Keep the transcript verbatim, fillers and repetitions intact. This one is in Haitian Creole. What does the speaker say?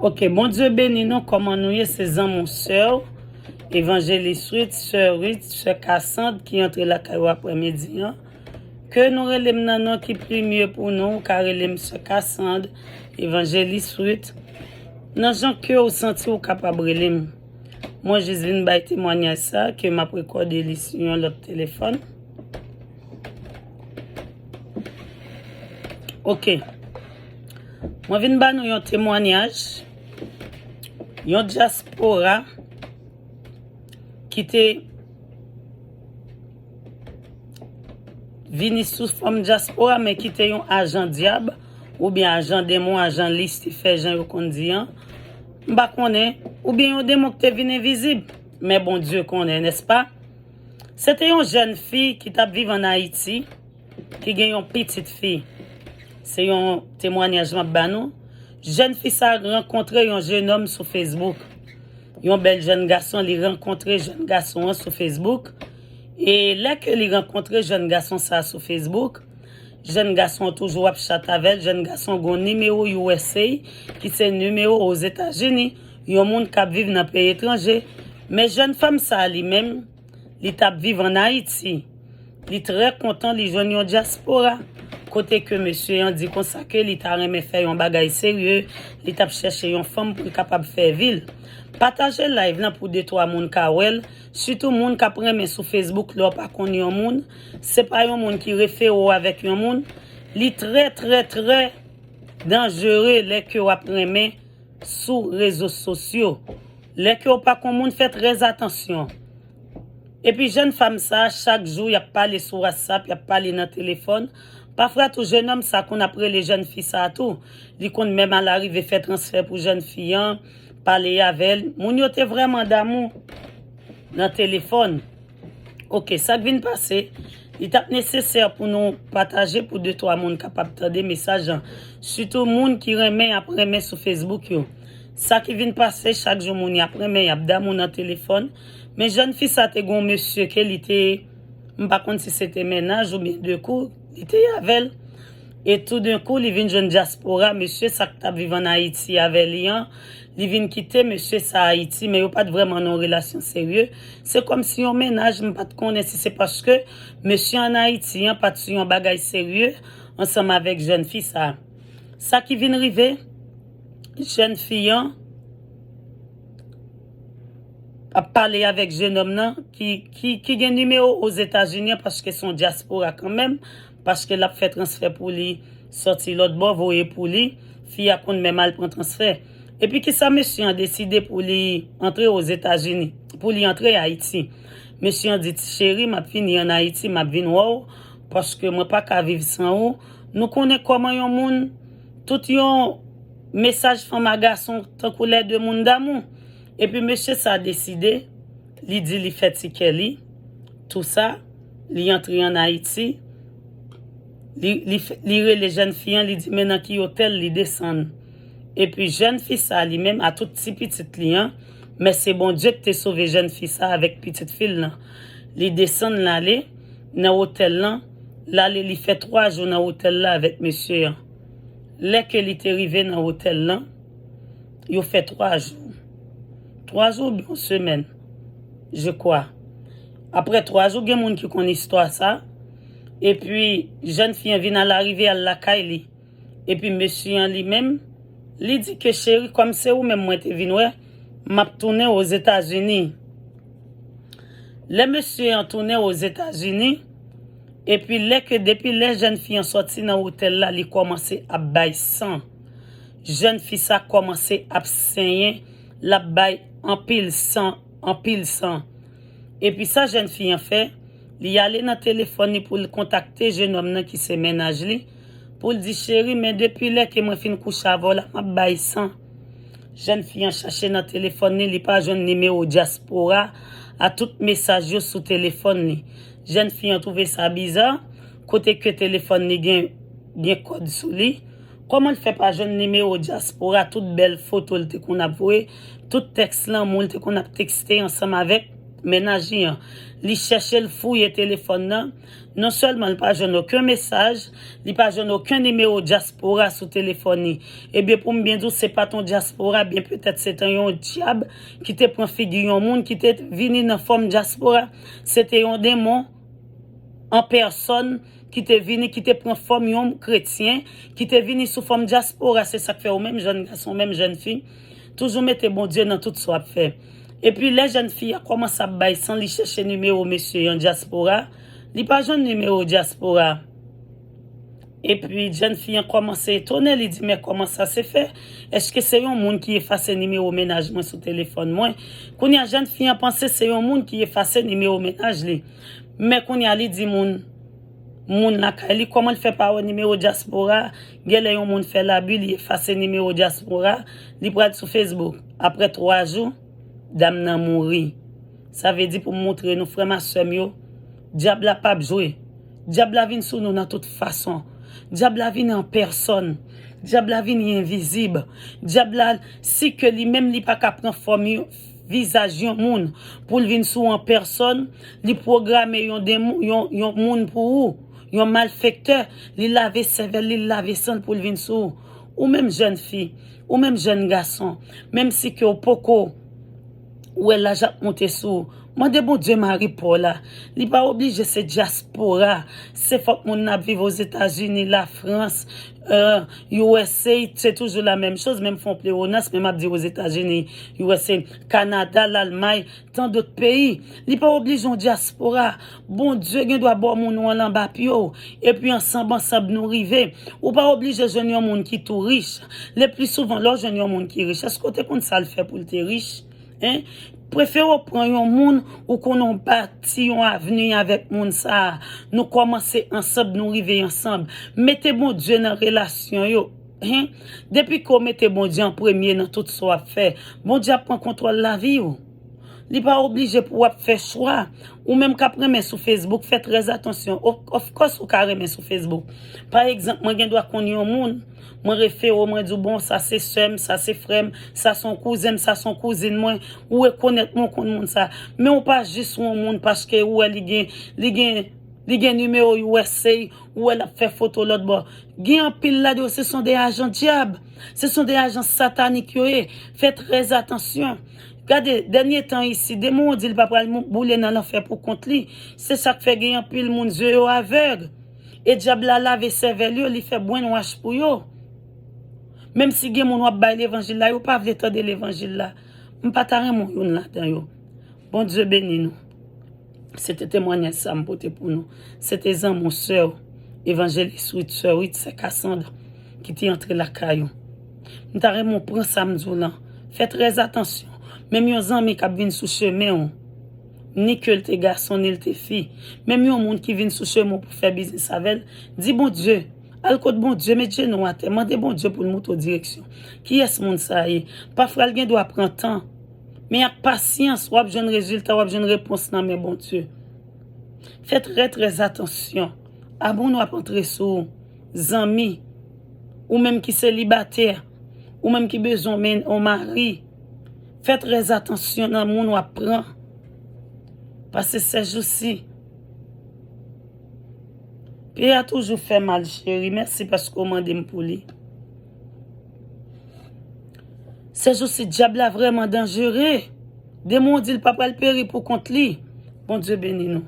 Ok, Bondye beni nou. Kòman nou ye? Se zanmi w, sè w, Evanjelis Ruth, sè Ruth, sè Cassandre ki antre lakay ou aprèmidi an. Ke nou rele m nan non ki pli mye pou nou, ou ka rele m sè Cassandre, Evanjelis Ruth. Nan jan ke w santi w kapab rele m. Mwen jis vin bay temwanyaj sa ke m ap rekòde li sou yon lòt telefòn. Ok. Mwen vin ba nou yon temwanyaj. Yon dyaspora ki te vini sou fòm dyaspora, men ki te yon ajan dyab, oubyen ajan demon, ajan Lisifè, jan yo konn di an. M pa konnen, oubyen yon demon ki te vin envizib. Men Bondye konnen, nèspa? Se te yon jèn fi ki t ap viv ann Ayiti, ki gen yon pitit fi. Se yon temwanyaj m ap ba nou. Jèn fi sa rankontre yon jennonm sou Facebook. Yon bèl jèn gason, li rankontre jèn gason an sou Facebook. E lè ke li rankontre jèn gason sa sou Facebook, jèn gason an toujou ap chat avè l. Jèn gason gon nimewo U S A, ki se nimewo Ozetazini, yon moun k ap viv nan peyi etranje. Men jèn fanm sa li menm, li t ap viv ann Ayiti. Li trè kontan li jwenn yon dyaspora, kote ke mesye an di konsa ke li ta renmen fè yon bagay serye, li t ap chèche yon fanm pou l kapab fè vi l. Pataje live lan pou de twa moun ka wè l, sitou moun k ap renmen sou Facebook lè w pa konn yon moun, se pa yon moun ki refere w avèk yon moun, li trè, trè, trè danjere lè ke w ap renmen sou rezo sosyo. Lè ke w pa konn moun, fè trè atansyon. Epi jèn fanm sa, chak jou, y ap pale sou WhatsApp, y ap pale nan telefòn. Pafwa tou, jennonm sa konn ap rele jèn fi sa tou. Li konn menm al arive fè transfè pou jèn fi an, pale avè l. Moun yo te vrèman damou nan telefòn. Ok, sa k vin pase, li t ap nesesè pou nou pataje pou de twa moun kapab tande mesaj lan. Sitou moun ki renmen, ap renmen sou Facebook yo. Sa ki vin pase, chak jou moun y ap renmen, y ap damou nan telefòn. Men jèn fi sa te gon mesye ke li te, m pa konn si se te mennaj oubyen de kou, li te avè l. E toudenkou, li vin jwenn dyaspora, mesye sa k t ap viv ann Ayiti avè li an, li vin kite mesye sa Ayiti, men yo pa t vrèman nan yon relasyon serye. Se kòmsi yon mennaj, m pa t konnen si se paske mesye ann Ayiti an pa t sou yon bagay serye ansanm avèk jèn fi sa. Sa ki vin rive, jèn fi an ap pale avèk jennonm nan ki, ki, ki gen nimewo Ozetazini an, paske se yon dyaspora kanmenm, paske l ap fè transfè pou li, sòti lòt bò, voye pou li, fi a konn menm al pran transfè. Epi kisa mesye an deside pou li antre Ozetazini, pou li antre Ayiti? Mesye an di, cheri, m ap vini ann Ayiti, m ap vin wè w, paske mwen pa ka viv san ou. Nou konnen kòman yon moun, tout yon mesaj fanm a gason, tankou lè de moun damou. Epi mesye sa deside, li di li fè tikè li, tou sa, li antre ann Ayiti, li, li, fè- li rele jèn fi an, li di men nan ki otèl li desann. Epi jèn fi sa li menm, a tout ti pitit li an, men se Bondye ki te sove jèn fi sa avèk pitit fi l lan. Li desann l ale nan otèl lan, l ale li fè twa jou nan otèl la avèk mesye an. Lè ke li te rive nan otèl lan, yo fè twa jou. Twa jou oubyen yon semèn, je kwa. Apre twa jou, gen moun ki konn istwa sa. Epi, jèn fi an vin al arive al lakay li. Epi, mesye an li menm, li di ke cheri, kòm se ou menm mwen te vin wè, m ap tounen Ozetazini. Lè mesye an tounen Ozetazini, epi lè ke depi lè jèn fi an sòti nan otèl la, li kòmanse ap bay san. Jèn fi sa kòmanse ap senyen, l ap bay anpil san, anpil san. Epi sa jèn fi an fè, li ale nan telefòn li pou l kontakte jennonm nan ki se mennaj li, pou l di, cheri, men depi lè ke mwen fin kouche avè w la, m ap bay san. Jèn fi an chache nan telefòn li, li pa jwenn nimewo dyaspora a, tout mesaj yo sou telefòn li. Jèn fi an twouve sa biza, kote ke telefòn li gen, gen kòd sou li. Kòman l fè pa jwenn nimewo dyaspora, tout bèl foto l te konn ap voye, tout tèks lanmou l te konn ap tekste ansanm avèk mennaj li an. Li chèche, l fouye telefòn nan. Non sèlman li pa jwenn okenn mesaj, li pa jwenn okenn nimewo dyaspora sou telefòn li. Ebyen, pou m byen di w, se pa t yon dyaspora, byen petèt se te yon dyab ki te pran figi yon moun ki te vini nan fòm dyaspora. Se te yon demon an pèsòn ki te vini, ki te pran fòm yon kretyen, ki te vini sou fòm dyaspora. Se sa k fè ou menm jèn gason, ou menm jèn fi, toujou mete Bondye nan tout sa w ap fè. Epi lè jèn fi a kòmanse ap bay san, li chèche nimewo mesye an dyaspora, li pa jwenn nimewo dyaspora. Epi jèn fi an kòmanse etone, li di, men kòman sa se fè? Èske se yon moun ki efase nimewo mennaj mwen sou telefòn mwen? Kounye a, jèn fi an panse se yon moun ki efase nimewo mennaj li. Men kounye a, li di moun, moun lakay li, kòman l fè pa wè nimewo dyaspora? Genlè yon moun fè labi, li efase nimewo dyaspora, li pral sou Facebook. Apre twa jou, dam nan mouri. Sa vle di pou m montre nou, frè m ak sè m yo, dyab la p ap jwe. Dyab la vin sou nou nan tout fason. Dyab la vini an pèsòn. Dyab la vini envizib. Dyab la, si ke li menm li pa ka pran fòm yon, vizaj yon moun pou l vin sou an pèsòn, li pwograme yon demon, yon, yon moun pou ou, yon malfektè, li lave sèvèl li, li lave san l pou l vin sou ou. Ou menm jèn fi, ou menm jèn gason, menm si ke w poko wè laj ap monte sou ou, mande Bondye mari pa w la. Li pa oblije se dyaspora. Se fòk moun nan ap viv Ozetazini, Lafrans, euh, U S A, se toujou la menm choz, menm fè yon plewonans, men m ap di Ozetazini, U S A, Kanada, Lalmay, tan dòt peyi. Li pa oblije yon dyaspora. Bondye gen dwa ba w moun ou an anba pye w. Epi ansanm, ansanm nou rive. Ou pa oblije jwenn yon moun ki tou rich. Le pli souvan, lè w jwenn yon moun ki rich, èske w te konn sa l fè pou l te rich? Hein? Prefere w pran yon moun ou konnen w bati yon avni avèk moun sa a. Nou kòmanse ansanm, nou rive ansanm. Mete Bondye nan relasyon yo. Hein? Depi ke w mete Bondye an premye nan tout sa w ap fè, Bondye ap pran kontwòl lavi w. Li pa oblije pou w ap fè chwa. Ou menm k ap renmen sou Facebook, fè trè atansyon. Of, of course, ou ka renmen sou Facebook. Pa egzanp, mwen gen dwa konn yon moun, mwen refere w, mwen di w, bon, sa se sè m, sa se frè m, sa se yon kouzen m, sa se yon kouzin mwen. Ou rekonèt mwen, ou konn moun sa. Men ou pa jis yon moun paske ou wè li gen, li gen, li gen nimewo U S A, ou wè l ap fè foto lòt bò. Gen anpil ladan yo, se son de ajan dyab. Se son de ajan satanik yo ye. Fè trè atansyon. Gade, dènye tan isi, demon an di l pa pral mou-, boule nan lanfè pou kont li. Se sa k fè gen anpil moun zye yo avèg. E dyab la lave sèvèl yo, li fè brainwash pou yo. Menm si gen moun w ap bay levanjil la, yo pa vle tande levanjil la. M pa ta renmen w youn ladan yo. Bondye beni nou. Se te temwanyaj sa m pote pou nou. Se te zanmi w, sè w, evanjelis Wit, sè Wit, sè Kasandra, ki te antre lakay ou. M ta renmen w pran sa m di w lan. Fè trè atansyon. Menm yon zanmi k ap vin sou chemen w, ni ke l te gason, ni l te fi. Menm yon moun ki vin sou chemen w pou fè biznis avè l, di Bondye, al kot Bondye, met jenou w atè, mande Bondye pou l moutre w direksyon. Kiyès moun sa ye? Pafwa l gen dwa pran tan. Men ak pasyans, w ap jwenn rezilta, w ap jwenn repons nan men Bondye. Fè trè, trè atansyon a moun w ap antre sou ou, zanmi, ou menm ki selibatè, ou menm ki bezwen men yon mari. Fè trè atansyon nan moun w ap pran. Paske sèjousi, peyi a toujou fè mal, cheri. Mèsi paske w mande m pou li. Sèjousi, dyab la vrèman danjere. Demon di l pa pral peri pou kont li. Bondye beni nou.